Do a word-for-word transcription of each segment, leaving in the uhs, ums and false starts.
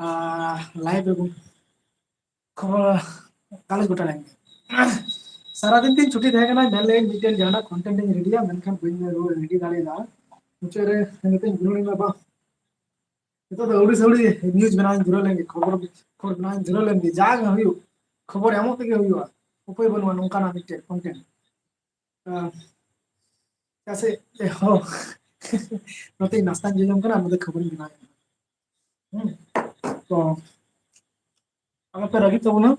ᱟᱨ live ᱨᱮᱵᱚᱱ ᱠᱷᱚᱵᱚᱨ ᱜᱟᱞᱚᱪ ᱜᱚᱴᱟ ᱞᱮᱱ ᱜᱮ᱾ ᱥᱟᱨᱟᱫᱤᱱ ᱛᱤᱧ ᱪᱷᱩᱴᱤ ᱛᱟᱦᱮᱸ ᱠᱟᱱᱟ, ᱢᱮᱱ ᱞᱮᱫᱟᱹᱧ ᱢᱤᱫᱴᱮᱱ ᱡᱟᱦᱟᱱᱟᱜ ᱠᱚᱱᱴᱮᱱᱴ ᱤᱧ ᱨᱮᱰᱤᱭᱟ, ᱢᱮᱱᱠᱷᱟᱱ ᱵᱟᱹᱧ ᱨᱮᱰᱤ ᱫᱟᱲᱮᱭᱟᱫᱟ᱾ ᱢᱩᱪᱟᱹᱫ ᱨᱮ ᱱᱤᱛᱚᱜ ᱤᱧ ᱜᱩᱱᱟᱹᱱ ᱮᱱᱟ, ᱵᱟᱝ, ᱱᱤᱛᱚᱜ ᱫᱚ ᱟᱹᱣᱲᱤ ᱥᱟᱹᱣᱲᱤ ᱱᱤᱭᱩᱡᱽ ᱵᱮᱱᱟᱣ ᱤᱧ ᱫᱷᱩᱨᱟᱹᱣ ᱞᱮᱱ ᱜᱮ, ᱠᱷᱚᱵᱚᱨ, ᱠᱷᱚᱵᱚᱨ ᱵᱮᱱᱟᱣ ᱤᱧ ᱫᱷᱩᱨᱟᱹᱣ ᱞᱮᱱ ᱜᱮ, ᱡᱟ ᱜᱮ ᱦᱩᱭᱩᱜ, ᱠᱷᱚᱵᱚᱨ ᱮᱢᱚᱜ ᱛᱮᱜᱮ ᱦᱩᱭᱩᱜᱼᱟ, ᱩᱯᱟᱹᱭ ᱵᱟᱹᱱᱩᱜᱼᱟ ᱱᱚᱝᱠᱟᱱᱟᱜ ᱢᱤᱫᱴᱮᱱ ᱠᱚᱱᱴᱮᱱᱴ᱾ ᱪᱮᱫᱟᱜ ᱥᱮ, ᱮ, ᱦᱚ, ᱱᱚᱛᱮ ᱱᱟᱥᱛᱟᱧ ᱡᱚᱡᱚᱢ ᱠᱟᱱᱟ, ᱱᱚᱛᱮ ᱠᱷᱚᱵᱚᱨᱤᱧ ᱵᱮᱱᱟᱣ ᱮᱫᱟ᱾ ᱦᱩᱸ᱾ ᱛᱚ, ᱟᱞᱚᱯᱮ ᱨᱟᱹᱜᱤᱜ ᱛᱟᱵᱚᱱᱟ᱾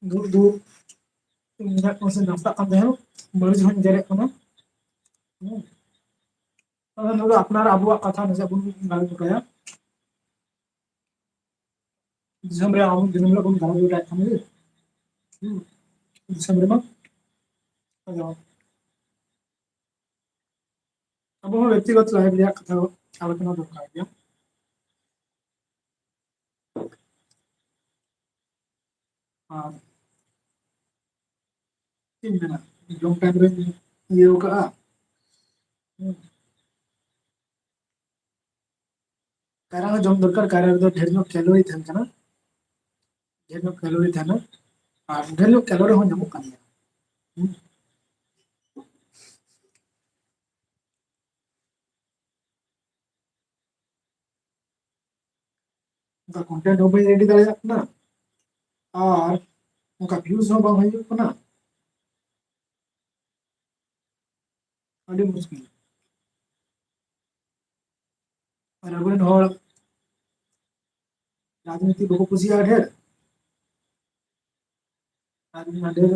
ᱫᱩᱲᱩᱵ ᱫᱩᱲᱩᱵ ᱤᱧ ᱧᱮᱞᱮᱫ ᱠᱚᱣᱟ ᱥᱮ ᱱᱟᱥᱛᱟᱜ ᱠᱟᱱ ᱛᱟᱦᱮᱸᱱ, ᱢᱟᱹᱨᱤᱪ ᱦᱚᱸᱧ ᱜᱮᱨᱮᱫ ᱠᱟᱱᱟ᱾ ᱦᱩᱸ᱾ ᱟᱫᱚ ᱱᱚᱣᱟ ᱫᱚ ᱟᱯᱱᱟᱨ ᱟᱵᱚᱣᱟᱜ ᱠᱟᱛᱷᱟ ᱱᱟᱥᱮ ᱵᱚᱱ ᱜᱟᱞᱚᱪ ᱜᱚᱴᱟᱭᱟ᱾ ᱫᱤᱥᱚᱢ ᱨᱮ ᱟᱵᱚ ᱫᱤᱱᱟᱹᱢ ᱦᱤᱞᱳᱜ ᱵᱚᱱ ᱜᱟᱞᱚᱪ ᱜᱚᱴᱟᱭᱮᱫ ᱠᱟᱱ ᱜᱮ᱾ ᱦᱩᱸ᱾ ᱫᱤᱥᱚᱢ ᱨᱮᱢᱟ᱾ ᱟᱫᱚ ᱟᱵᱚ ᱦᱚᱸ ᱵᱮᱠᱛᱤᱜᱚᱛ ᱞᱟᱭᱤᱯᱷ ᱨᱮᱭᱟᱜ ᱠᱟᱛᱷᱟ ᱟᱞᱳᱪᱚᱱᱟ ᱫᱚᱨᱠᱟᱨ ᱜᱮᱭᱟ᱾ ᱟᱨ ᱪᱮᱫ ᱤᱧ ᱢᱮᱱᱟ, ᱡᱚᱢ ᱴᱟᱭᱤᱢ ᱨᱮᱧ ᱤᱭᱟᱹ ᱠᱟᱜᱼᱟ᱾ ᱦᱩᱸ᱾ ᱠᱟᱭᱨᱟ ᱦᱚᱸ ᱡᱚᱢ ᱫᱚᱨᱠᱟᱨ, ᱠᱟᱭᱨᱟ ᱨᱮᱫᱚ ᱰᱷᱮᱨ ᱧᱚᱜ ᱠᱮᱞᱳᱨᱤ ᱛᱟᱦᱮᱱ ᱠᱟᱱᱟ, ᱰᱷᱮᱨ ᱧᱚᱜ ᱠᱮᱞᱳᱨᱤ ᱛᱟᱦᱮᱱᱟ, ᱟᱨ ᱰᱷᱮᱨ ᱧᱚᱜ ᱠᱮᱞᱳᱨᱤ ᱦᱚᱸ ᱧᱟᱢᱚᱜ ᱠᱟᱱ ᱜᱮᱭᱟ᱾ ᱦᱩᱸ᱾ ᱚᱱᱠᱟ ᱠᱚᱱᱴᱮᱱᱴ ᱦᱚᱸ ᱵᱟᱹᱧ ᱨᱮᱰᱤ ᱫᱟᱲᱮᱭᱟᱜ ᱠᱟᱱᱟ, ᱟᱨ ᱚᱱᱠᱟ ᱵᱷᱤᱭᱩᱡᱽ ᱦᱚᱸ ᱵᱟᱝ ᱦᱩᱭᱩᱜ ᱠᱟᱱᱟ᱾ ᱟᱹᱰᱤ ᱢᱩᱥᱠᱤᱞ᱾ ᱟᱨ ᱟᱵᱚᱨᱮᱱ ᱦᱚᱲ ᱨᱟᱡᱽᱱᱤᱛᱤ ᱵᱟᱠᱚ ᱠᱩᱥᱤᱭᱟᱜᱼᱟ ᱰᱷᱮᱨ᱾ ᱟᱨ ᱤᱧ ᱢᱟ ᱰᱷᱮᱨ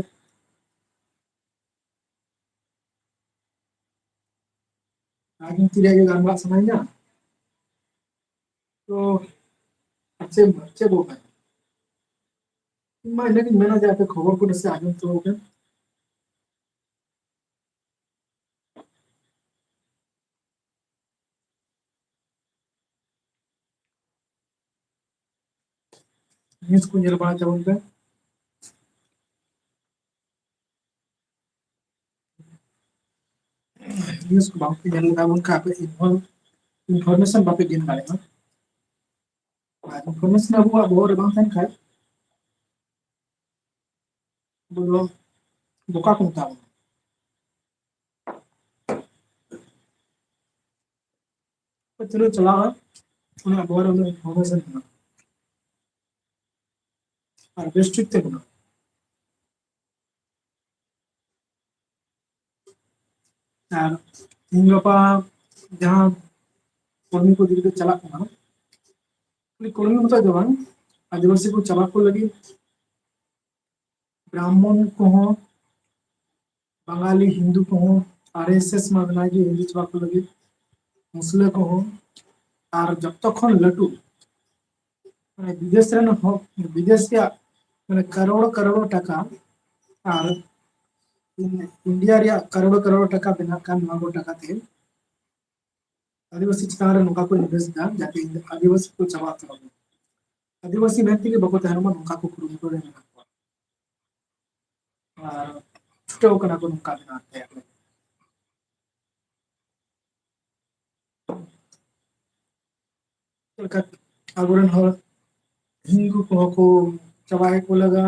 ᱨᱟᱡᱽᱱᱤᱛᱤ ᱨᱮᱭᱟᱜ ᱜᱮ ᱜᱟᱞᱢᱟᱨᱟᱜ ᱥᱟᱱᱟᱧᱟ᱾ ᱛᱚ, ᱟᱨ ᱪᱮᱫ, ᱪᱮᱫ ᱵᱚ ᱢᱮᱱᱟ? ᱤᱧ ᱢᱟ ᱤᱱᱟᱹᱜᱤᱧ ᱢᱮᱱᱟ ᱡᱮ ᱟᱯᱮ ᱠᱷᱚᱵᱚᱨ ᱠᱚ ᱱᱟᱥᱮ ᱟᱸᱡᱚᱢ ᱦᱚᱪᱚ ᱯᱮ᱾ ᱱᱤᱭᱩᱡᱽ ᱠᱚ ᱧᱮᱞ ᱵᱟᱲᱟ ᱛᱟᱵᱚᱱ ᱯᱮ᱾ ᱱᱤᱭᱩᱡᱽ ᱠᱚ ᱵᱟᱝ ᱯᱮ ᱧᱮᱞ ᱞᱮᱠᱷᱟᱱ ᱵᱚᱱ ᱠᱷᱟᱱ ᱟᱯᱮ ᱤᱱᱯᱷᱚᱨ-, ᱤᱱᱯᱷᱚᱨᱢᱮᱥᱚᱱ ᱵᱟᱯᱮ ᱜᱮᱱ ᱫᱟᱲᱮᱭᱟᱜᱼᱟ᱾ ᱟᱨ ᱤᱱᱯᱷᱚᱨᱢᱮᱥᱚᱱ ᱟᱵᱚᱣᱟᱜ ᱵᱚᱦᱚᱜ ᱨᱮ ᱵᱟᱝ ᱛᱟᱦᱮᱱ ᱠᱷᱟᱡ, ᱟᱵᱚ ᱫᱚ ᱵᱚᱠᱟ ᱠᱚ ᱢᱮᱛᱟ ᱵᱚᱱᱟ᱾ ᱛᱤᱱᱟᱹᱜ ᱪᱟᱞᱟᱜᱼᱟ, ᱩᱱᱟᱹᱜ ᱵᱚᱦᱚᱜ ᱨᱮ ᱩᱱᱟᱹᱜ ᱤᱱᱯᱷᱚᱨᱢᱮᱥᱚᱱ ᱢᱮᱱᱟᱜᱼᱟ᱾ ᱟᱨ ᱵᱮᱥ ᱴᱷᱤᱠ ᱛᱮ ᱢᱮᱱᱟᱜᱼᱟ᱾ ᱟᱨ ᱛᱮᱦᱮᱧ ᱜᱟᱯᱟ ᱡᱟᱦᱟᱸ ᱠᱚᱨᱢᱤ ᱠᱚ ᱤᱫᱤ ᱠᱟᱛᱮ ᱪᱟᱞᱟᱜ ᱠᱟᱱᱟ, ᱠᱷᱟᱹᱞᱤ ᱠᱚᱨᱢᱤ ᱢᱚᱛᱚ ᱫᱚ ᱵᱟᱝ, ᱟᱹᱫᱤᱵᱟᱹᱥᱤ ᱠᱚ ᱪᱟᱵᱟ ᱠᱚ ᱞᱟᱹᱜᱤᱫ ᱵᱨᱟᱦᱢᱚᱱ ᱠᱚᱦᱚᱸ, ᱵᱟᱝᱟᱞᱤ ᱦᱤᱱᱫᱩ ᱠᱚᱦᱚᱸ, ᱟᱨ ᱮᱥ ᱮᱥ ᱢᱟ ᱢᱮᱱᱟᱭ ᱜᱮ ᱦᱤᱱᱫᱩ ᱪᱟᱵᱟ ᱠᱚ ᱞᱟᱹᱜᱤᱫ, ᱢᱩᱥᱞᱟᱹ ᱠᱚᱦᱚᱸ, ᱟᱨ ᱡᱚᱛᱚ ᱠᱷᱚᱱ ᱞᱟᱹᱴᱩ ᱢᱟᱱᱮ ᱵᱤᱫᱮᱥ ᱨᱮᱱ ᱦᱚᱲ, ᱵᱤᱫᱮᱥ ᱨᱮᱭᱟᱜ ᱢᱟᱱᱮ ᱠᱟᱨᱳᱲ ᱠᱟᱨᱳᱲ ᱴᱟᱠᱟ ᱟᱨ ᱤᱱ-, ᱤᱱᱰᱤᱭᱟ ᱨᱮᱭᱟᱜ ᱠᱟᱨᱳᱲ ᱠᱟᱨᱳᱲ ᱴᱟᱠᱟ ᱵᱮᱱᱟᱜ ᱠᱟᱱ ᱱᱚᱣᱟ ᱠᱚ ᱴᱟᱠᱟ ᱛᱮ ᱟᱹᱫᱤᱵᱟᱹᱥᱤ ᱪᱮᱛᱟᱱ ᱨᱮ ᱱᱚᱝᱠᱟ ᱠᱚ ᱤᱱᱵᱷᱮᱥᱴ ᱮᱫᱟ ᱡᱟᱛᱮ ᱟᱹᱫᱤᱵᱟᱹᱥᱤ ᱠᱚ ᱪᱟᱵᱟ ᱩᱛᱟᱹᱨᱚᱜ ᱢᱟ, ᱟᱹᱫᱤᱵᱟᱹᱥᱤ ᱢᱮᱱ ᱛᱮᱜᱮ ᱵᱟᱠᱚ ᱛᱟᱦᱮᱱ ᱢᱟ, ᱱᱚᱝᱠᱟ ᱠᱚ ᱠᱩᱨᱩᱢᱩᱴᱩ ᱨᱮ ᱢᱮᱱᱟᱜ ᱠᱚᱣᱟ ᱟᱨ ᱪᱷᱩᱴᱟᱹᱣ ᱠᱟᱱᱟ ᱠᱚ ᱱᱚᱝᱠᱟ ᱵᱮᱱᱟᱣ ᱛᱮ᱾ ᱪᱮᱫ ᱞᱮᱠᱟ ᱟᱵᱚᱨᱮᱱ ᱦᱚᱲ ᱦᱤᱱᱫᱩ ᱠᱚᱦᱚᱸ ᱠᱚ ᱪᱟᱵᱟᱭᱮᱫ ᱠᱚ ᱞᱟᱜᱟ,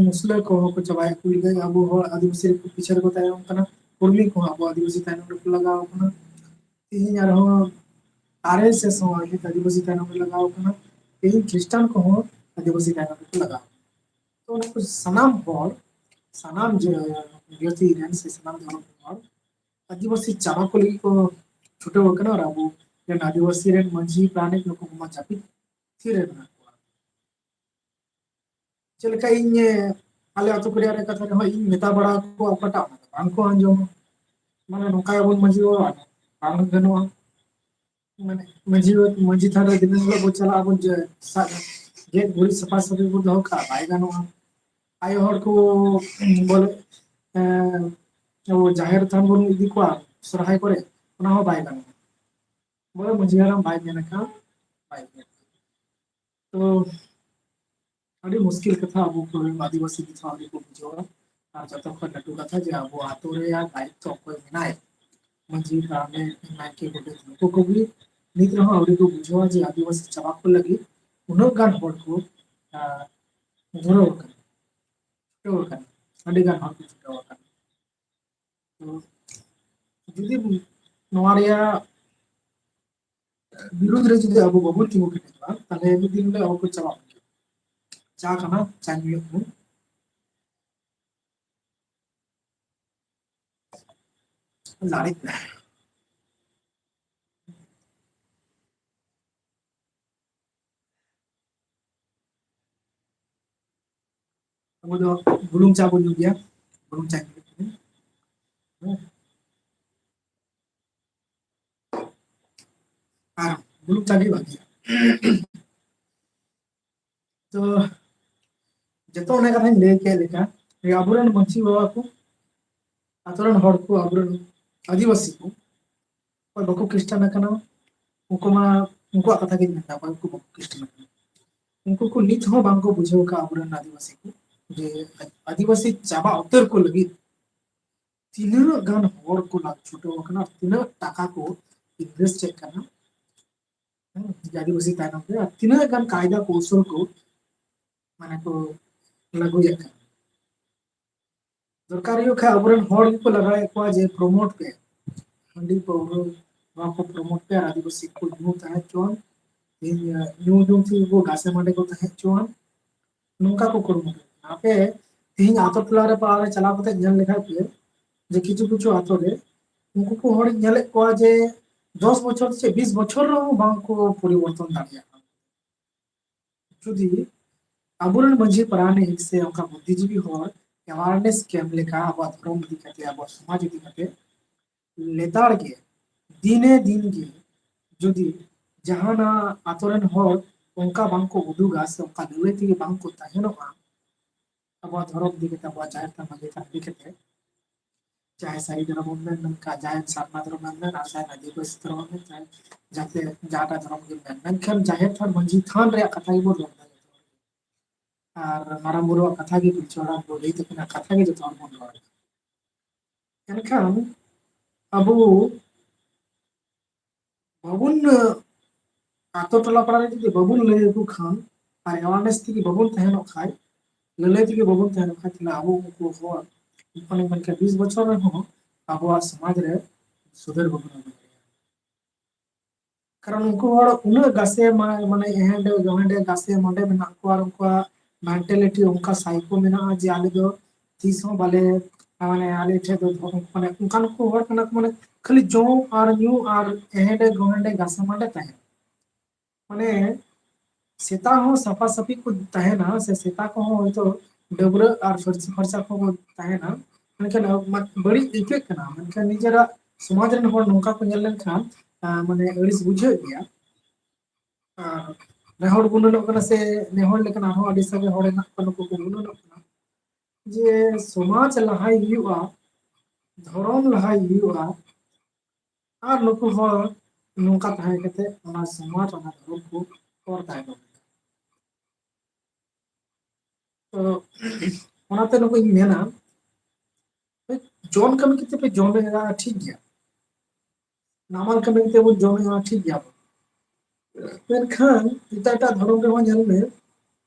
ᱢᱩᱥᱞᱟᱹ ᱠᱚᱦᱚᱸ ᱠᱚ ᱪᱟᱵᱟᱭᱮᱫ ᱠᱚ ᱞᱟᱜᱟ, ᱟᱵᱚ ᱦᱚᱲ ᱟᱹᱫᱤᱵᱟᱹᱥᱤ ᱨᱮᱠᱚ ᱯᱤᱪᱷᱟᱹ ᱨᱮᱠᱚ ᱛᱟᱭᱚᱢ ᱠᱟᱱᱟ, ᱠᱚᱨᱢᱤ ᱠᱚᱦᱚᱸ ᱟᱵᱚ ᱟᱹᱫᱤᱵᱟᱹᱥᱤ ᱛᱟᱭᱱᱚᱢ ᱨᱮᱠᱚ ᱞᱟᱜᱟᱣ ᱠᱟᱱᱟ᱾ ᱛᱮᱦᱮᱧ ᱟᱨᱦᱚᱸ ᱟᱨ ᱮᱥ ᱮᱥ ᱦᱚᱸ ᱟᱹᱰᱤ ᱟᱹᱫᱤᱵᱟᱹᱥᱤ ᱛᱟᱭᱱᱚᱢ ᱨᱮ ᱞᱟᱜᱟᱣ ᱠᱟᱱᱟ, ᱛᱮᱦᱮᱧ ᱠᱷᱨᱤᱥᱴᱟᱱ ᱠᱚᱦᱚᱸ ᱟᱹᱫᱤᱵᱟᱹᱥᱤ ᱛᱟᱭᱱᱚᱢ ᱨᱮᱠᱚ ᱞᱟᱜᱟᱣ ᱠᱟᱱᱟ᱾ ᱛᱚ ᱚᱱᱟ ᱠᱚ ᱥᱟᱱᱟᱢ ᱦᱚᱲ, ᱥᱟᱱᱟᱢ ᱡᱟᱹ-, ᱡᱟᱹᱛᱤ ᱨᱮᱱ ᱥᱮ ᱥᱟᱱᱟᱢ ᱫᱷᱚᱨᱚᱢ ᱨᱮᱱ ᱦᱚᱲ ᱟᱹᱫᱤᱵᱟᱹᱥᱤ ᱪᱟᱵᱟ ᱠᱚ ᱞᱟᱹᱜᱤᱫ ᱠᱚ ᱪᱷᱩᱴᱟᱹᱣ ᱟᱠᱟᱱᱟ᱾ ᱟᱨ ᱟᱵᱚ ᱨᱮᱱ ᱟᱹᱫᱤᱵᱟᱹᱥᱤ ᱨᱮᱱ ᱢᱟᱹᱡᱷᱤ ᱯᱟᱨᱟᱱᱤᱠ ᱱᱩᱠᱩ ᱠᱚᱢᱟ ᱡᱟᱹᱯᱤᱫ ᱛᱷᱤᱨ ᱨᱮ ᱢᱮᱱᱟᱜ ᱠᱚᱣᱟ᱾ ᱪᱮᱫ ᱞᱮᱠᱟ ᱤᱧ, ᱟᱞᱮ ᱟᱹᱛᱩ ᱠᱚ ᱨᱮᱭᱟᱜ ᱨᱮ ᱠᱟᱛᱷᱟ ᱨᱮᱦᱚᱸ ᱤᱧ ᱢᱮᱛᱟ ᱵᱟᱲᱟ ᱠᱚᱣᱟ, ᱚᱠᱟᱴᱟᱜ ᱚᱱᱟ ᱫᱚ ᱵᱟᱝ ᱠᱚ ᱟᱸᱡᱚᱢᱟ᱾ ᱢᱟᱱᱮ ᱱᱚᱝᱠᱟ ᱜᱮᱵᱚᱱ ᱢᱟᱹᱡᱷᱤ ᱵᱟᱵᱟ, ᱵᱟᱝ ᱜᱟᱱᱚᱜᱼᱟ᱾ ᱢᱟᱱᱮ ᱢᱟᱹᱡᱷᱤ, ᱢᱟᱹᱡᱷᱤ ᱛᱷᱟᱱ ᱨᱮ ᱫᱤᱱᱟᱹᱢ ᱦᱤᱞᱳᱜ ᱵᱚᱱ ᱪᱟᱞᱟᱜ ᱟᱵᱚᱱ ᱡᱮ ᱥᱟ-, ᱜᱮᱡ ᱜᱩᱨᱤᱡ ᱥᱟᱯᱷᱟ ᱥᱟᱹᱯᱷᱤ ᱵᱚᱱ ᱫᱚᱦᱚ ᱠᱟᱜᱼᱟ, ᱵᱟᱭ ᱜᱟᱱᱚᱜᱼᱟ᱾ ᱟᱭᱳ ᱦᱚᱲ ᱠᱚ ᱵᱚᱞᱮ, ᱮᱸ, ᱟᱵᱚ ᱡᱟᱦᱮᱨ ᱛᱷᱟᱱ ᱵᱚᱱ ᱤᱫᱤ ᱠᱚᱣᱟ ᱥᱚᱨᱦᱟᱭ ᱠᱚᱨᱮ, ᱚᱱᱟ ᱦᱚᱸ ᱵᱟᱭ ᱜᱟᱱᱚᱜᱼᱟ᱾ ᱵᱚᱞᱮ ᱢᱟᱹᱡᱷᱤ ᱦᱟᱲᱟᱢ ᱵᱟᱭ ᱢᱮᱱ ᱟᱠᱟᱫ, ᱵᱟᱭ ᱢᱮᱱ ᱟᱠᱟᱫ᱾ ᱛᱚ ᱟᱹᱰᱤ ᱢᱩᱥᱠᱤᱞ ᱠᱟᱛᱷᱟ, ᱟᱵᱚ ᱠᱚ ᱟᱹᱫᱤᱵᱟᱹᱥᱤ ᱱᱤᱛ ᱦᱚᱸ ᱟᱹᱣᱨᱤ ᱠᱚ ᱵᱩᱡᱷᱟᱹᱣᱟ᱾ ᱟᱨ ᱡᱚᱛᱚ ᱠᱷᱚᱱ ᱞᱟᱹᱴᱩ ᱠᱟᱛᱷᱟ ᱡᱮ ᱟᱵᱚ ᱟᱛᱳ ᱨᱮᱭᱟᱜ ᱫᱟᱭᱤᱛᱛᱚ ᱚᱠᱚᱭ ᱢᱮᱱᱟᱭ, ᱢᱟᱹᱡᱷᱤ, ᱯᱟᱨᱟᱱᱤᱠ, ᱱᱟᱭᱠᱮ, ᱜᱚᱰᱮᱛ, ᱱᱩᱠᱩ ᱠᱚᱜᱮ ᱱᱤᱛ ᱨᱮᱦᱚᱸ ᱟᱹᱣᱨᱤ ᱠᱚ ᱵᱩᱡᱷᱟᱹᱣᱟ ᱡᱮ ᱟᱹᱫᱤᱵᱟᱹᱥᱤ ᱪᱟᱵᱟ ᱠᱚ ᱞᱟᱹᱜᱤᱫ ᱩᱱᱟᱹᱜ ᱜᱟᱱ ᱦᱚᱲ ᱠᱚ, ᱟᱸ, ᱫᱷᱩᱨᱟᱹᱣ ᱟᱠᱟᱱᱟ, ᱪᱷᱩᱴᱟᱹᱣ ᱟᱠᱟᱱᱟ, ᱟᱹᱰᱤ ᱜᱟᱱ ᱦᱚᱲ ᱠᱚ ᱪᱷᱩᱴᱟᱹᱣ ᱟᱠᱟᱱᱟ᱾ ᱛᱚ ᱡᱩᱫᱤ ᱱᱚᱣᱟ ᱨᱮᱭᱟᱜ ᱵᱤᱨᱩᱫᱷ ᱨᱮ ᱡᱩᱫᱤ ᱟᱵᱚ ᱵᱟᱵᱚᱱ ᱛᱤᱸᱜᱩ ᱠᱮᱴᱮᱡᱚᱜᱼᱟ, ᱛᱟᱦᱞᱮ ᱢᱤᱫ ᱫᱤᱱ ᱦᱤᱞᱳᱜ ᱟᱵᱚ ᱠᱚ ᱪᱟᱵᱟᱜ ᱜᱮᱭᱟ᱾ ᱪᱟ ᱠᱟᱱᱟ, ᱪᱟ ᱧᱩᱭᱮᱫ ᱵᱚᱱ᱾ ᱞᱟᱲᱮᱡ ᱱᱟ᱾ ᱟᱵᱚ ᱫᱚ ᱵᱩᱞᱩᱝ ᱪᱟ ᱵᱚᱱ ᱧᱩ ᱜᱮᱭᱟ, ᱵᱩᱞᱩᱝ ᱪᱟ ᱧᱩ ᱠᱟᱛᱮ᱾ ᱦᱮᱸ᱾ ᱟᱨ ᱵᱩᱞᱩᱝ ᱪᱟ ᱜᱮ ᱵᱷᱟᱜᱮᱭᱟ᱾ ᱛᱚ ᱡᱚᱛᱚ ᱚᱱᱟ ᱠᱟᱛᱷᱟᱧ ᱞᱟᱹᱭ ᱠᱮᱫ ᱞᱮᱠᱟ, ᱡᱮ ᱟᱵᱚᱨᱮᱱ ᱢᱟᱹᱡᱷᱤ ᱵᱟᱵᱟ ᱠᱚ, ᱟᱛᱳ ᱨᱮᱱ ᱦᱚᱲ ᱠᱚ, ᱟᱵᱚᱨᱮᱱ ᱟᱹᱫᱤᱵᱟᱹᱥᱤ ᱠᱚ, ᱚᱠᱚᱭ ᱵᱟᱠᱚ ᱠᱷᱨᱤᱥᱴᱟᱱ ᱟᱠᱟᱱᱟ, ᱩᱱᱠᱩ ᱢᱟ, ᱩᱱᱠᱩᱣᱟᱜ ᱠᱟᱛᱷᱟ ᱜᱤᱧ ᱢᱮᱱᱫᱟ, ᱚᱠᱚᱭ ᱠᱚ ᱵᱟᱠᱚ ᱠᱷᱨᱤᱥᱴᱟᱱ ᱟᱠᱟᱱᱟ, ᱩᱱᱠᱩ ᱠᱚ ᱱᱤᱛ ᱦᱚᱸ ᱵᱟᱝᱠᱚ ᱵᱩᱡᱷᱟᱹᱣ ᱟᱠᱟᱫ ᱟᱵᱚᱨᱮᱱ ᱟᱹᱫᱤᱵᱟᱹᱥᱤ ᱠᱚ, ᱡᱮ ᱟᱹᱫᱤᱵᱟᱹᱥᱤ ᱪᱟᱵᱟ ᱩᱛᱟᱹᱨ ᱠᱚ ᱞᱟᱹᱜᱤᱫ ᱛᱤᱱᱟᱹᱜ ᱜᱟᱱ ᱦᱚᱲ ᱠᱚ ᱞᱟᱜ ᱪᱷᱩᱴᱟᱹᱣ ᱟᱠᱟᱱᱟ, ᱛᱤᱱᱟᱹᱜ ᱴᱟᱠᱟ ᱠᱚ invest ᱮᱫ ᱠᱟᱱᱟ, ᱦᱮᱸ, ᱡᱮ ᱟᱹᱫᱤᱵᱟᱹᱥᱤ ᱛᱟᱭᱱᱚᱢ ᱨᱮ, ᱟᱨ ᱛᱤᱱᱟᱹᱜ ᱜᱟᱱ ᱠᱟᱭᱫᱟ ᱠᱚ ᱩᱥᱩᱞ ᱠᱚ, ᱢᱟᱱᱮ, ᱠᱚ ᱞᱟᱹᱜᱩᱭᱮᱫ ᱠᱟᱱᱟ᱾ ᱫᱚᱨᱠᱟᱨ ᱦᱩᱭᱩᱜ ᱠᱷᱟᱱ ᱟᱵᱚᱨᱮᱱ ᱦᱚᱲ ᱜᱮᱠᱚ ᱞᱟᱜᱟᱣᱮᱫ ᱠᱚᱣᱟ ᱡᱮ promote ᱯᱮ, ᱦᱟᱺᱰᱤ ᱯᱟᱹᱣᱨᱟᱹ ᱱᱚᱣᱟ ᱠᱚ promote ᱯᱮ, ᱟᱨ ᱟᱹᱫᱤᱵᱟᱹᱥᱤ ᱠᱚ ᱧᱩ ᱛᱟᱦᱮᱸ ᱦᱚᱪᱚᱣᱟᱱ, ᱛᱮᱦᱮᱧ, ᱟᱸ, ᱧᱩ ᱧᱩ ᱛᱮᱜᱮ ᱠᱚ ᱜᱷᱟᱥᱮ ᱢᱟᱰᱮ ᱠᱚ ᱛᱟᱦᱮᱸ ᱦᱚᱪᱚᱣᱟᱱ, ᱱᱚᱝᱠᱟ ᱠᱚ ᱠᱩᱨᱩᱢᱩᱴᱩ᱾ ᱟᱯᱮ ᱛᱮᱦᱮᱧ ᱟᱛᱳ ᱴᱚᱞᱟ ᱨᱮ, ᱯᱟᱲᱟ ᱨᱮ ᱪᱟᱞᱟᱣ ᱠᱟᱛᱮ ᱧᱮᱞ ᱞᱮᱠᱷᱟᱡ ᱯᱮ ᱡᱮ ᱠᱤᱪᱷᱩ ᱠᱤᱪᱷᱩ ᱟᱛᱳ ᱨᱮ ᱩᱱᱠᱩ ᱠᱚ ᱦᱚᱲᱤᱧ ᱧᱮᱞᱮᱫ ᱠᱚᱣᱟ ᱡᱮ ᱫᱚᱥ ᱵᱚᱪᱷᱚᱨ ᱥᱮ ᱵᱤᱥ ᱵᱚᱪᱷᱚᱨ ᱨᱮᱦᱚᱸ ᱵᱟᱝ ᱠᱚ ᱯᱚᱨᱤᱵᱚᱨᱛᱚᱱ ᱫᱟᱲᱮᱭᱟᱜ ᱠᱟᱱᱟ᱾ ᱡᱩᱫᱤ ᱟᱵᱚᱨᱮᱱ ᱢᱟᱹᱡᱷᱤ ᱯᱟᱨᱟᱱᱤᱠ ᱥᱮ ᱚᱱᱠᱟ ᱵᱩᱫᱽᱫᱷᱤᱡᱤᱵᱤ ᱦᱚᱲ awareness camp ᱞᱮᱠᱟ ᱟᱵᱚᱣᱟᱜ ᱫᱷᱚᱨᱚᱢ ᱤᱫᱤ ᱠᱟᱛᱮ, ᱟᱵᱚᱣᱟᱜ ᱥᱚᱢᱟᱡᱽ ᱤᱫᱤ ᱠᱟᱛᱮ ᱞᱮᱛᱟᱲ ᱜᱮ, ᱫᱤᱱᱮ ᱫᱤᱱ ᱜᱮ ᱡᱩᱫᱤ ᱡᱟᱦᱟᱱᱟᱜ ᱟᱛᱳ ᱨᱮᱱ ᱦᱚᱲ ᱚᱱᱠᱟ ᱵᱟᱝᱠᱚ ᱩᱫᱩᱜᱟ ᱥᱮ ᱚᱱᱠᱟ ᱞᱟᱹᱞᱟᱹᱭ ᱛᱮᱜᱮ ᱵᱟᱝᱠᱚ ᱛᱟᱦᱮᱱᱚᱜᱼᱟ, ᱟᱵᱚᱣᱟᱜ ᱫᱷᱚᱨᱚᱢ ᱤᱫᱤ ᱠᱟᱛᱮ, ᱟᱵᱚᱣᱟᱜ ᱡᱟᱦᱮᱨ ᱛᱷᱟᱱ ᱢᱟᱹᱡᱷᱤ ᱛᱷᱟᱱ ᱤᱫᱤ ᱠᱟᱛᱮ, ᱪᱟᱦᱮ ᱥᱟᱹᱨᱤ ᱫᱷᱚᱨᱚᱢ ᱮᱢ ᱢᱮᱱ, ᱢᱮᱱᱠᱷᱟᱱ ᱡᱟᱦᱮᱨ ᱥᱟᱨᱱᱟ ᱫᱷᱚᱨᱚᱢ ᱮᱢ ᱢᱮᱱ, ᱟᱨ ᱪᱟᱦᱮ ᱟᱹᱫᱤᱵᱟᱹᱥᱤ ᱫᱷᱚᱨᱚᱢ ᱮᱢ ᱢᱮᱱ, ᱪᱟᱦᱮ ᱡᱟᱛᱮ ᱡᱟᱦᱟᱸᱴᱟᱜ ᱫᱷᱚᱨᱚᱢ ᱜᱮᱢ ᱢᱮᱱ, ᱢᱮᱱᱠᱷᱟᱱ ᱡᱟᱦᱮᱨ ᱛᱷᱟᱱ ᱢᱟᱹᱡᱷᱤ ᱛᱷᱟᱱ ᱨᱮᱭᱟᱜ ᱠᱟᱛᱷᱟ ᱜᱮᱵᱚᱱ ᱨᱚᱲ ᱮᱫᱟ᱾ ᱟᱨ ᱢᱟᱨᱟᱝ ᱵᱩᱨᱩᱣᱟᱜ ᱠᱟᱛᱷᱟ ᱜᱮ, ᱯᱤᱞᱪᱩ ᱦᱟᱲᱟᱢ ᱵᱩᱰᱷᱤ ᱛᱟᱹᱠᱤᱱᱟᱜ ᱠᱟᱛᱷᱟ ᱜᱮ ᱡᱚᱛᱚ ᱦᱚᱲ ᱵᱚᱱ ᱨᱚᱲ ᱮᱫᱟ᱾ ᱮᱱᱠᱷᱟᱱ ᱟᱵᱚ ᱵᱟᱵᱚᱱ ᱟᱛᱳ ᱴᱚᱞᱟ ᱯᱟᱲᱟ ᱨᱮ ᱡᱩᱫᱤ ᱵᱟᱵᱚᱱ ᱞᱟᱹᱭ ᱟᱠᱚ ᱠᱷᱟᱱ ᱟᱨ ᱮᱣᱟᱨᱱᱮᱥ ᱛᱮᱜᱮ ᱵᱟᱵᱚᱱ ᱛᱟᱦᱮᱱᱚᱜ ᱠᱷᱟᱱ, ᱞᱟᱹᱞᱟᱹᱭ ᱛᱮᱜᱮ ᱵᱟᱵᱚᱱ ᱛᱟᱦᱮᱱᱚᱜ ᱠᱷᱟᱱ, ᱛᱟᱦᱞᱮ ᱟᱵᱚ ᱩᱱᱠᱩ ᱦᱚᱲ ᱢᱚᱱᱮ ᱢᱮᱱᱠᱷᱟᱱ ᱵᱤᱥ ᱵᱚᱪᱷᱚᱨ ᱨᱮᱦᱚᱸ ᱟᱵᱚᱣᱟᱜ ᱥᱚᱢᱟᱡᱽ ᱨᱮ ᱥᱩᱫᱷᱟᱹᱨ ᱵᱟᱵᱚᱱ ᱟᱹᱜᱩ ᱫᱟᱲᱮᱭᱟᱜᱼᱟ᱾ ᱠᱟᱨᱚᱱ ᱩᱱᱠᱩ ᱦᱚᱲ ᱩᱱᱟᱹᱜ ᱜᱟᱥᱮ ᱢᱟ-, ᱢᱟᱱᱮ ᱮᱦᱮᱸᱰᱮ ᱜᱚᱦᱮᱸᱰᱮ ᱜᱟᱥᱮ ᱢᱟᱰᱮ ᱢᱮᱱᱟᱜ ᱠᱚᱣᱟ ᱟᱨ ᱩᱱᱠᱩᱣᱟᱜ ᱢᱮᱱᱴᱟᱞᱤᱴᱤ ᱚᱱᱠᱟ ᱥᱟᱭᱠᱳ ᱢᱮᱱᱟᱜᱼᱟ ᱡᱮ ᱟᱞᱮ ᱫᱚ ᱛᱤᱥ ᱦᱚᱸ ᱵᱟᱞᱮ, ᱢᱟᱱᱮ ᱟᱞᱮ ᱴᱷᱮᱱ ᱫᱚ ᱫᱷᱚᱨᱚᱢ, ᱢᱟᱱᱮ ᱚᱱᱠᱟᱱ ᱠᱚ ᱦᱚᱲ ᱠᱟᱱᱟ ᱠᱚ, ᱢᱟᱱᱮ ᱠᱷᱟᱹᱞᱤ ᱡᱚᱢ ᱟᱨ ᱧᱩ ᱟᱨ ᱮᱦᱮᱸᱰᱮ ᱜᱚᱦᱮᱸᱰᱮ ᱜᱟᱥᱮ ᱢᱟᱰᱮ ᱛᱟᱦᱮᱸ᱾ ᱢᱟᱱᱮ ᱥᱮᱛᱟ ᱦᱚᱸ ᱥᱟᱯᱷᱟ ᱥᱟᱹᱯᱷᱤ ᱠᱚ ᱛᱟᱦᱮᱱᱟ, ᱥᱮ ᱥᱮᱛᱟ ᱠᱚᱦᱚᱸ ᱦᱚᱭᱛᱳ ᱰᱟᱹᱵᱽᱨᱟᱹᱜ ᱟᱨ ᱯᱷᱟᱹᱨᱪᱤ ᱯᱷᱟᱨᱪᱟ ᱠᱚ ᱛᱟᱦᱮᱱᱟ, ᱢᱮᱱᱠᱷᱟᱱ ᱢᱟ-, ᱵᱟᱹᱲᱤᱡ ᱟᱹᱭᱠᱟᱹᱜ ᱠᱟᱱᱟ, ᱢᱮᱱᱠᱷᱟᱱ ᱱᱤᱡᱮᱨᱟᱜ ᱥᱚᱢᱟᱡᱽ ᱨᱮᱱ ᱦᱚᱲ ᱱᱚᱝᱠᱟ ᱠᱚ ᱧᱮᱞ ᱞᱮᱱᱠᱷᱟᱱ, ᱟᱸ, ᱢᱟᱱᱮ ᱟᱹᱲᱤᱥ ᱵᱩᱡᱷᱟᱹᱜ ᱜᱮᱭᱟ᱾ ᱟᱨ ᱱᱮ ᱦᱚᱲ ᱜᱩᱱᱟᱹᱱᱚᱜ ᱠᱟᱱᱟ, ᱥᱮ ᱱᱮ ᱦᱚᱲ ᱞᱮᱠᱟᱱ ᱟᱨᱦᱚᱸ ᱟᱹᱰᱤ ᱥᱟᱸᱜᱮ ᱦᱚᱲ ᱦᱮᱱᱟᱜ ᱠᱚᱣᱟ, ᱱᱩᱠᱩ ᱠᱚ ᱜᱩᱱᱟᱹᱱᱚᱜ ᱠᱟᱱᱟ ᱡᱮ ᱥᱚᱢᱟᱡᱽ ᱞᱟᱦᱟᱭ ᱦᱩᱭᱩᱜᱼᱟ, ᱫᱷᱚᱨᱚᱢ ᱞᱟᱦᱟᱭ ᱦᱩᱭᱩᱜᱼᱟ, ᱟᱨ ᱱᱩᱠᱩ ᱦᱚᱲ ᱱᱚᱝᱠᱟ ᱛᱟᱦᱮᱸ ᱠᱟᱛᱮ ᱚᱱᱟ ᱥᱚᱢᱟᱡᱽ, ᱚᱱᱟ ᱫᱷᱚᱨᱚᱢ ᱠᱚ ᱚᱨ ᱛᱟᱭᱱᱚᱢ ᱮᱫᱟ᱾ ᱛᱚ ᱚᱱᱟᱛᱮ ᱱᱩᱠᱩᱧ ᱢᱮᱱᱟ, ᱡᱚᱢ ᱠᱟᱹᱢᱤ ᱠᱟᱛᱮ ᱯᱮ ᱡᱚᱢᱮᱫᱼᱟ, ᱴᱷᱤᱠ ᱜᱮᱭᱟ, ᱱᱟᱢᱟᱞ ᱠᱟᱹᱢᱤ ᱠᱟᱛᱮ ᱵᱚᱱ ᱡᱚᱢᱮᱫᱼᱟ, ᱴᱷᱤᱠ ᱜᱮᱭᱟ ᱵᱚᱱ, ᱢᱮᱱᱠᱷᱟᱱ ᱮᱴᱟᱜ ᱮᱴᱟᱜ ᱫᱷᱚᱨᱚᱢ ᱨᱮᱦᱚᱸ ᱧᱮᱞ ᱢᱮ,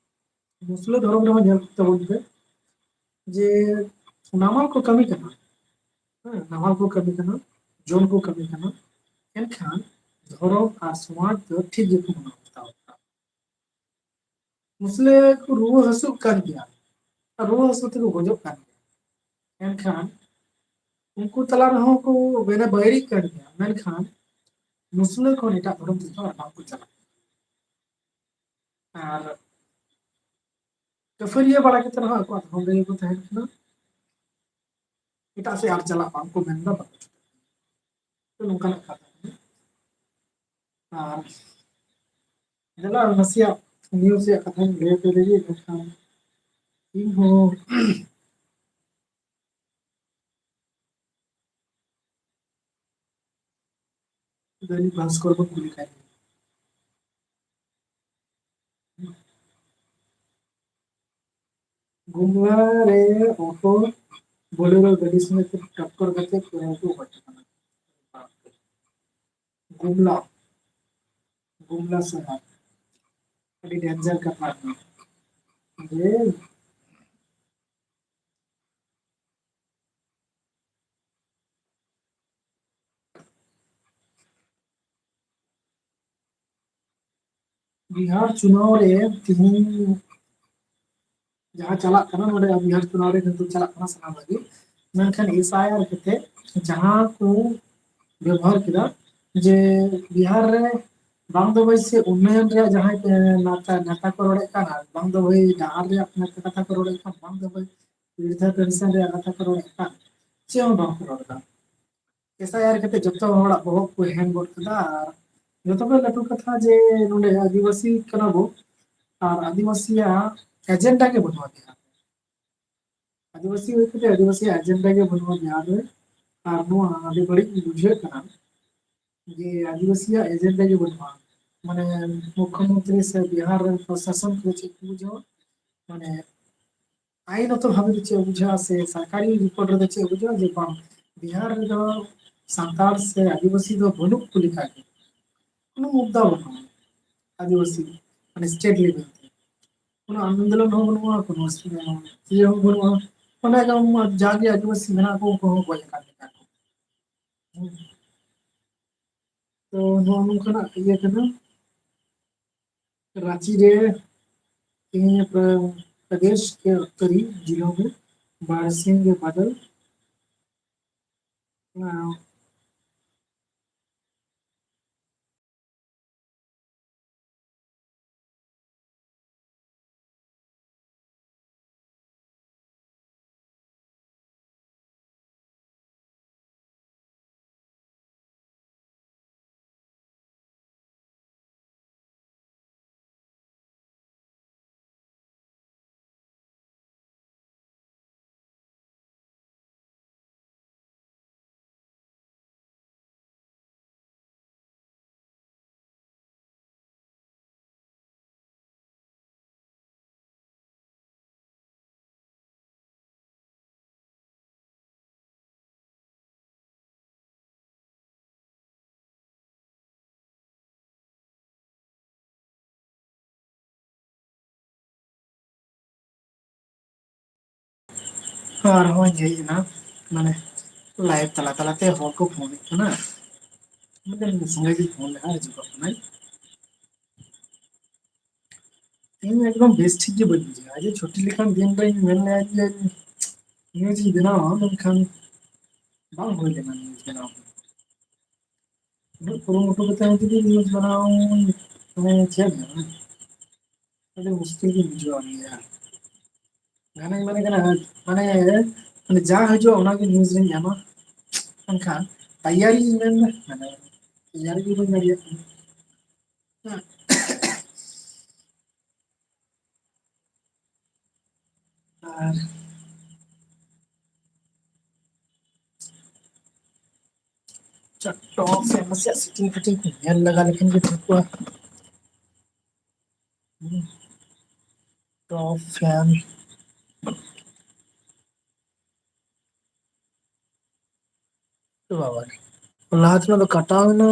ᱢᱩᱥᱞᱟᱹ ᱫᱷᱚᱨᱚᱢ ᱨᱮᱦᱚᱸ ᱧᱮᱞ ᱛᱟᱵᱚᱱ ᱯᱮ ᱡᱮ ᱱᱟᱢᱟᱞ ᱠᱚ ᱠᱟᱹᱢᱤ ᱠᱟᱱᱟ, ᱦᱮᱸ, ᱱᱟᱢᱟᱞ ᱠᱚ ᱠᱟᱹᱢᱤ ᱠᱟᱱᱟ, ᱡᱚᱢ ᱠᱚ ᱠᱟᱹᱢᱤ ᱠᱟᱱᱟ, ᱮᱱᱠᱷᱟᱱ ᱫᱷᱚᱨᱚᱢ ᱟᱨ ᱥᱚᱢᱟᱡᱽ ᱫᱚ ᱴᱷᱤᱠ ᱜᱮᱠᱚ ᱢᱟᱱᱟᱣ ᱵᱟᱛᱟᱣ ᱠᱟᱱᱟ᱾ ᱢᱩᱥᱞᱟᱹ ᱠᱚ ᱨᱩᱣᱟᱹ ᱦᱟᱹᱥᱩᱜ ᱠᱟᱱ ᱜᱮᱭᱟ, ᱟᱨ ᱨᱩᱣᱟᱹ ᱦᱟᱹᱥᱩ ᱛᱮᱠᱚ ᱜᱚᱡᱚᱜ ᱠᱟᱱ ᱜᱮᱭᱟ, ᱮᱱᱠᱷᱟᱱ ᱩᱱᱠᱩ ᱛᱟᱞᱟ ᱨᱮᱦᱚᱸ ᱠᱚ ᱵᱮᱱᱟ ᱵᱟᱹᱭᱨᱤᱜ ᱠᱟᱱ ᱜᱮᱭᱟ, ᱢᱮᱱᱠᱷᱟᱱ ᱢᱩᱥᱞᱟᱹ ᱠᱷᱚᱱ ᱮᱴᱟᱜ ᱫᱷᱚᱨᱚᱢ ᱛᱮᱫᱚ ᱟᱨ ᱵᱟᱝᱠᱚ ᱪᱟᱞᱟᱜ ᱠᱟᱱᱟ᱾ ᱟᱨ ᱠᱟᱹᱯᱷᱟᱹᱨᱤᱭᱟᱹ ᱵᱟᱲᱟ ᱠᱟᱛᱮ ᱨᱮᱦᱚᱸ ᱟᱠᱚᱣᱟᱜ ᱫᱷᱚᱨᱚᱢ ᱨᱮᱜᱮ ᱠᱚ ᱛᱟᱦᱮᱱ ᱠᱟᱱᱟ, ᱮᱴᱟᱜ ᱥᱮᱫ ᱟᱨ ᱪᱟᱞᱟᱜ ᱵᱟᱝᱠᱚ ᱢᱮᱱᱫᱟ, ᱵᱟᱠᱚ ᱪᱷᱩᱴᱟᱹᱜ ᱠᱟᱱᱟ᱾ ᱛᱚ ᱱᱚᱝᱠᱟᱱᱟᱜ ᱠᱟᱛᱷᱟ ᱠᱟᱱᱟ᱾ ᱟᱨ ᱫᱮᱞᱟ ᱱᱟᱥᱮᱭᱟᱜ ᱱᱤᱭᱩᱡᱽ ᱨᱮᱭᱟᱜ ᱠᱟᱛᱷᱟᱧ ᱞᱟᱹᱭ ᱟᱯᱮ ᱞᱮᱜᱮ, ᱢᱮᱱᱠᱷᱟᱱ ᱤᱧ ᱦᱚᱸ ᱫᱟᱹᱱᱤ ᱵᱷᱟᱥᱠᱚᱨ ᱵᱚᱱ ᱠᱩᱞᱤ ᱠᱟᱭ ᱜᱮ᱾ ᱜᱩᱢᱞᱟ ᱨᱮ ᱚᱴᱳ ᱵᱳᱞᱮᱨᱳ ᱜᱟᱹᱰᱤ ᱥᱚᱸᱜᱮ ᱴᱟᱠᱠᱚᱨ ᱠᱟᱛᱮ ᱠᱚᱲᱟ ᱠᱚ ᱜᱚᱡ ᱟᱠᱟᱱᱟ᱾ ᱜᱩᱢᱞᱟ᱾ ᱵᱩᱢᱞᱟ ᱥᱚᱦᱚᱨ᱾ ᱟᱹᱰᱤ ᱰᱮᱧᱡᱟᱨ ᱠᱟᱛᱷᱟ ᱠᱟᱱᱟ᱾ ᱡᱮ ᱵᱤᱦᱟᱨ ᱪᱩᱱᱟᱣ ᱨᱮ ᱛᱤᱦᱤᱧ ᱡᱟᱦᱟᱸ ᱪᱟᱞᱟᱜ ᱠᱟᱱᱟ, ᱱᱚᱰᱮ ᱵᱤᱦᱟᱨ ᱪᱩᱱᱟᱣ ᱨᱮ ᱱᱤᱛᱚᱜ ᱪᱟᱞᱟᱜ ᱠᱟᱱᱟ ᱥᱟᱱᱟᱢᱟᱜ ᱜᱮ, ᱢᱮᱱᱠᱷᱟᱱ ᱮᱥ ᱟᱭ ᱟᱨ ᱠᱟᱛᱮ ᱡᱟᱦᱟᱸ ᱠᱚ ᱵᱮᱵᱚᱦᱟᱨ ᱠᱮᱫᱟ, ᱡᱮ ᱵᱤᱦᱟᱨ ᱨᱮ ᱵᱟᱝ ᱫᱚ ᱵᱷᱟᱹᱭ ᱥᱮ ᱩᱱᱱᱚᱭᱚᱱ ᱨᱮᱭᱟᱜ ᱡᱟᱦᱟᱸᱭ, ᱮ, ᱱᱟᱛᱟ-, ᱱᱮᱛᱟ ᱠᱚ ᱨᱚᱲᱮᱫ ᱠᱟᱱ, ᱟᱨ ᱵᱟᱝ ᱫᱚ ᱵᱷᱟᱹᱭ ᱰᱟᱦᱟᱨ ᱨᱮᱭᱟᱜ ᱠᱟᱛᱷᱟ ᱠᱚ ᱨᱚᱲᱮᱫ ᱠᱟᱱ, ᱵᱟᱝ ᱫᱚ ᱵᱷᱟᱹᱭ ᱵᱤᱨᱫᱷᱟ ᱯᱮᱱᱥᱚᱱ ᱨᱮᱭᱟᱜ ᱠᱟᱛᱷᱟ ᱠᱚ ᱨᱚᱲᱮᱫ ᱠᱟᱱ, ᱪᱮᱫ ᱦᱚᱸ ᱵᱟᱝ ᱠᱚ ᱨᱚᱲ ᱮᱫᱟ᱾ ᱮᱥ ᱟᱭ ᱟᱨ ᱠᱟᱛᱮ ᱡᱚᱛᱚ ᱦᱚᱲᱟᱜ ᱵᱚᱦᱚᱜ ᱠᱚ ᱦᱮᱝ ᱜᱚᱫ ᱠᱮᱫᱟ᱾ ᱟᱨ ᱡᱚᱛᱚ ᱠᱷᱚᱱ ᱞᱟᱹᱴᱩ ᱠᱟᱛᱷᱟ ᱡᱮ ᱱᱚᱰᱮ ᱟᱹᱫᱤᱵᱟᱹᱥᱤ ᱠᱟᱱᱟ ᱵᱚ, ᱟᱨ ᱟᱹᱫᱤᱵᱟᱹᱥᱤᱭᱟᱜ ᱮᱡᱮᱱᱰᱟ ᱜᱮ ᱵᱟᱹᱱᱩᱜᱼᱟ ᱵᱤᱦᱟᱨ ᱨᱮ᱾ ᱟᱹᱫᱤᱵᱟᱹᱥᱤ ᱦᱩᱭ ᱠᱟᱛᱮ ᱟᱹᱫᱤᱵᱟᱹᱥᱤᱭᱟᱜ ᱮᱡᱮᱱᱰᱟ ᱜᱮ ᱵᱟᱹᱱᱩᱜᱼᱟ ᱵᱤᱦᱟᱨ ᱨᱮ᱾ ᱟᱨ ᱱᱚᱣᱟ ᱟᱹᱰᱤ ᱵᱟᱹᱲᱤᱡ ᱵᱩᱡᱷᱟᱹᱜ ᱠᱟᱱᱟ ᱡᱮ ᱟᱹᱫᱤᱵᱟᱹᱥᱤᱭᱟᱜ ᱮᱡᱮᱱᱰᱟ ᱜᱮ ᱵᱟᱹᱱᱩᱜᱼᱟ᱾ ᱢᱟᱱᱮ ᱢᱩᱠᱷᱭᱚᱢᱚᱱᱛᱨᱤ ᱥᱮ ᱵᱤᱦᱟᱨ ᱨᱮᱱ ᱯᱨᱚᱥᱟᱥᱚᱱ ᱠᱚ ᱪᱮᱫ ᱠᱚ ᱵᱩᱡᱷᱟᱹᱣᱟ, ᱢᱟᱱᱮ ᱟᱭᱤᱱᱚᱛᱚ ᱵᱷᱟᱵᱮ ᱫᱚ ᱪᱮᱫ ᱵᱩᱡᱷᱟᱹᱜᱼᱟ ᱥᱮ ᱥᱚᱨᱠᱟᱨᱤ ᱨᱤᱯᱳᱨᱴ ᱨᱮᱫᱚ ᱪᱮᱫ ᱵᱩᱡᱷᱟᱹᱜᱼᱟ ᱡᱮ ᱵᱟᱝ, ᱵᱤᱦᱟᱨ ᱨᱮᱫᱚ ᱥᱟᱱᱛᱟᱲ ᱥᱮ ᱟᱹᱫᱤᱵᱟᱹᱥᱤ ᱫᱚ ᱵᱟᱹᱱᱩᱜ ᱠᱚ ᱞᱮᱠᱟ ᱜᱮ, ᱠᱳᱱᱳ ᱢᱩᱫᱽᱫᱟ ᱵᱟᱹᱱᱩᱜᱼᱟ ᱟᱹᱫᱤᱵᱟᱹᱥᱤ, ᱢᱟᱱᱮ ᱥᱴᱮᱴ ᱞᱮᱵᱮᱞ ᱛᱮ ᱠᱳᱱᱳ ᱟᱱᱫᱳᱞᱚᱱ ᱦᱚᱸ ᱵᱟᱹᱱᱩᱜᱼᱟ, ᱠᱳᱱᱳ ᱤᱭᱟᱹ ᱦᱚᱸ ᱵᱟᱹᱱᱩᱜᱼᱟ᱾ ᱚᱱᱟ ᱜᱮ ᱡᱟᱜᱮ ᱟᱹᱫᱤᱵᱟᱹᱥᱤ ᱢᱮᱱᱟᱜ ᱠᱚ, ᱩᱱᱠᱩ ᱦᱚᱸ ᱜᱚᱡ ᱟᱠᱟᱱ ᱞᱮᱠᱟ ᱠᱚ᱾ ᱦᱮᱸ᱾ ᱛᱚ ᱱᱚᱣᱟ ᱱᱚᱝᱠᱟᱱᱟᱜ ᱤᱭᱟᱹ ᱠᱟᱱᱟ᱾ ᱨᱟᱸᱪᱤ ᱨᱮ ᱛᱮᱦᱮᱧ ᱯᱨᱚ-, ᱯᱨᱚᱫᱮᱥ ᱠᱮ ᱩᱛᱛᱚᱨᱤ ᱡᱤᱞᱚ ᱢᱮ ᱵᱟᱨᱥᱤᱧ ᱜᱮ ᱵᱟᱫᱚᱞ᱾ ᱟᱸ, ᱟᱨᱦᱚᱸ ᱦᱮᱡ ᱮᱱᱟ, ᱢᱟᱱᱮ ᱞᱟᱭᱤᱵᱷ ᱛᱟᱞᱟ ᱛᱟᱞᱟᱛᱮ ᱦᱚᱲ ᱠᱚ ᱯᱷᱳᱱᱮᱫ ᱠᱟᱱᱟ᱾ ᱢᱤᱫᱴᱮᱱ ᱥᱚᱸᱜᱮ ᱜᱮ ᱯᱷᱳᱱ ᱞᱮᱫᱼᱟ, ᱦᱤᱡᱩᱜ ᱠᱟᱱᱟᱭ᱾ ᱤᱧ ᱮᱠᱫᱚᱢ ᱵᱮᱥ ᱴᱷᱤᱠ ᱜᱮ ᱵᱟᱹᱧ ᱵᱩᱡᱷᱟᱹᱣᱟ᱾ ᱟᱡ ᱪᱷᱩᱴᱤ ᱞᱮᱠᱟᱱ ᱫᱤᱱ ᱨᱮᱧ ᱢᱮᱱ ᱞᱮᱫᱼᱟ ᱡᱮ ᱱᱤᱭᱩᱡᱽ ᱤᱧ ᱵᱮᱱᱟᱣᱟ, ᱢᱮᱱᱠᱷᱟᱱ ᱵᱟᱝ ᱦᱩᱭ ᱞᱮᱱᱟ ᱱᱤᱭᱩᱡᱽ ᱵᱮᱱᱟᱣ᱾ ᱩᱱᱟᱹᱜ ᱠᱩᱨᱩᱢᱩᱴᱩ ᱠᱟᱛᱮ ᱦᱚᱸ ᱡᱩᱫᱤ ᱱᱤᱭᱩᱡᱽ ᱵᱮᱱᱟᱣ, ᱢᱟᱱᱮ ᱪᱮᱫ ᱮᱢ ᱢᱮᱱᱟ? ᱟᱹᱰᱤ ᱢᱩᱥᱠᱤᱞ ᱜᱮ ᱵᱩᱡᱷᱟᱹᱣᱟ ᱜᱮᱭᱟ᱾ ᱜᱟᱱᱮ ᱢᱟᱱᱮ ᱠᱟᱱᱟ, ᱢᱟᱱᱮ, ᱢᱟᱱᱮ ᱡᱟ ᱦᱤᱡᱩᱜᱼᱟ ᱚᱱᱟᱜᱮ ᱱᱤᱭᱩᱡᱽ ᱨᱤᱧ ᱧᱟᱢᱟ᱾ ᱢᱮᱱᱠᱷᱟᱱ ᱛᱟᱭᱟᱨᱤ ᱤᱧ ᱢᱮᱱᱫᱟ, ᱢᱟᱱᱮ ᱛᱟᱭᱟᱨᱤ ᱜᱮ ᱵᱟᱹᱧ ᱫᱟᱲᱮᱭᱟᱜ ᱠᱟᱱᱟ᱾ ᱟᱨ ᱪᱚᱴᱴᱚ ᱥᱮ ᱱᱟᱥᱮᱭᱟᱜ ᱥᱮᱴᱤᱝ ᱯᱷᱮᱴᱤᱝ ᱠᱚ ᱧᱮᱞ ᱞᱟᱜᱟ ᱞᱮᱠᱷᱟᱱ ᱜᱮ ᱴᱷᱤᱠᱚᱜᱼᱟ᱾ ᱴᱚᱯ ᱯᱷᱮᱱ᱾ ᱵᱟᱵᱟ ᱨᱮ, ᱞᱟᱦᱟ ᱛᱮᱱᱟᱜ ᱫᱚ ᱠᱟᱴᱟᱣ ᱮᱱᱟ᱾